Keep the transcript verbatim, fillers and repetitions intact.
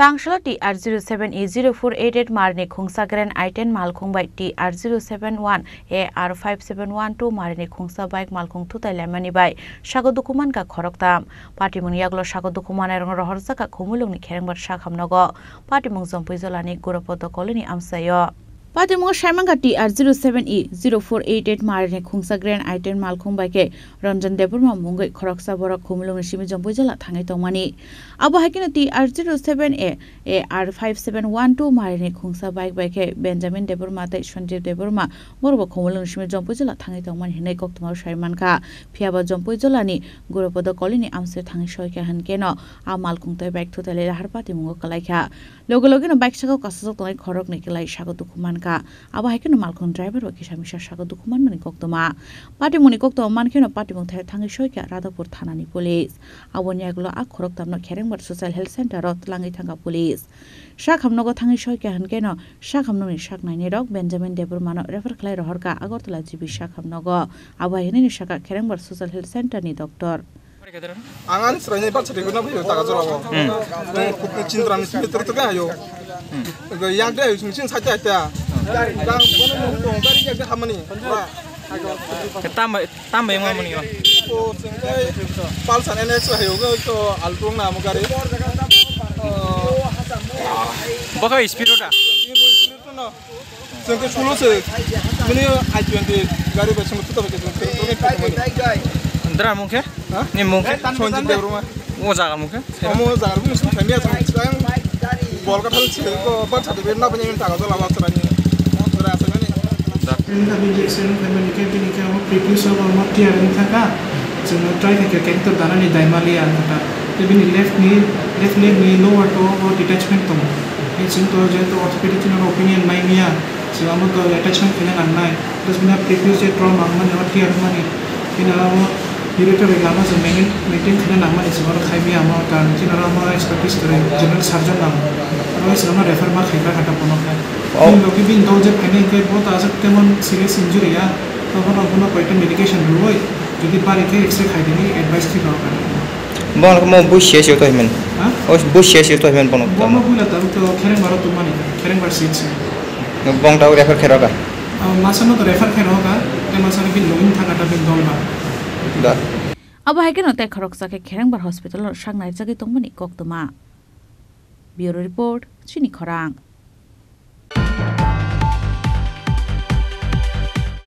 Tangsalo T R zero seven E zero four eight eight marini khungsa Grand I ten malkhung bai T R zero seven one A R five seven one two marini khungsa bike malkhung thutai laimani bai sago dukhu mankha khoroktham. Patimungni yagulo sago dukhu manai rokno rohorjakha Khumulwngni Kherengbar sakhamnogo. Patimung Jompui Jolani Guropodo Kolini amchaio. Patimung saimankha T R zero seven E zero four eight eight marini khungsa Grand I ten malkhung bai khe Ranjan Debbarma mungwi khoroksa borok Khumulwngni simi Jompui Jola thangwi tongmani. Abo hai kheno T R zero seven A A R five seven one two marini khungsa bike bai khe Benjamin Debbarma tei Sanjeev Debbarma borokbo Khumulwngni simi Jompui Jola thangwi tongmani hinwi koktwmao sai mankha. Phiyaba Jompui Jolani Guropodo Kolini amchaio thangwi soikha hinkhe no a malkhung tei bike thutai lai lahar patimungo kwlaikha. Loge loge no bike sakao kasajak tongnai khoroknwi kwlai sago dukhu mankha. Abo hai kheno malkhung driver bo kisa misa sago dukhu manmani koktwma. Patimungni koktwma mankheno patimung thai thangwi soikha Radhapur thanani police. Aboni yagulo a khoroktham no Kherengbar Social Health Center o twlangwi thangkha police. Sakhamnogo thangwi soikha hinkhe no sakhamnokni saknainai rok Benjamin Debbarma no refer khlai rohorkha Agartala G B sakhamnogo. Abo hai hinwi sakha Kherengbar Social Health Center ni doctor. Ang ani chwraini birth certificate no phaio taga jora o. Hmm. Nung kuk ni chindra ni simi tor tor ayo. Go yang de ayo sing sing sai tai ta. Gang bono nung tong gari yang de hamani. Tam tam bai ma muni o. Ko sing kai Pulsar N S ayo go to Alto na mo gari. Baka speed ota. Ini boy speed no. Chwng khe solo se. Bini I twenty gari bai chwng khe thutaba khe chwng khe permit khe tongmani. Dra mung khe? Ha? Ni mung khe? Sanjit Debbarma. O jaga mung khe? Omo jaga mung sung thangya chwng chwng. Bolkathal se ko birth certificate na bani taga jola ba srani. Sra asani. Ini kami injection kami ni khe bini khe omo previous omo tiar ni thaka. Chwng try khe khe khe to dana ni daimali ang kata. Te bini left ni, left leg ni lower to o detachment tongo. Ni chwng to je to orthopedic ni opinion nai niya. Chwng amo to attachment khaina nangnai. Plus bini previous je trauma wngmani, abo tear wngmani. Bini abo urethral lama je maintain, maintain khaina nangmani, chwng oro khai maya amo, ta chini oro amo expertise kwrwi general surgeon nang. Oro chwng amo refer ma khai kha kha ta bono khai. Oh. Bini logi bini dol je phainai hwnkhe bo ta aswk temon serious injury ya. To bono, bono koita medication rwui, jodi bari khe X-ray khai dini advice khe rw kha. Bono mo bush yes yo to himen. Ha? O bush yes yo to himen bono. Bono buila ta to Kherengbar o tongmani, Kherengbar seat se. Bong tau refer khe roga? Ah, masa no to refer khe roga, te masa no bin login thaka ta bin dol ba. Da. Abo hai kheno tei khoroksa khe Kherengbar hospital o sak naijagwi tongmani koktwma. Bureau report, Chini Khorang.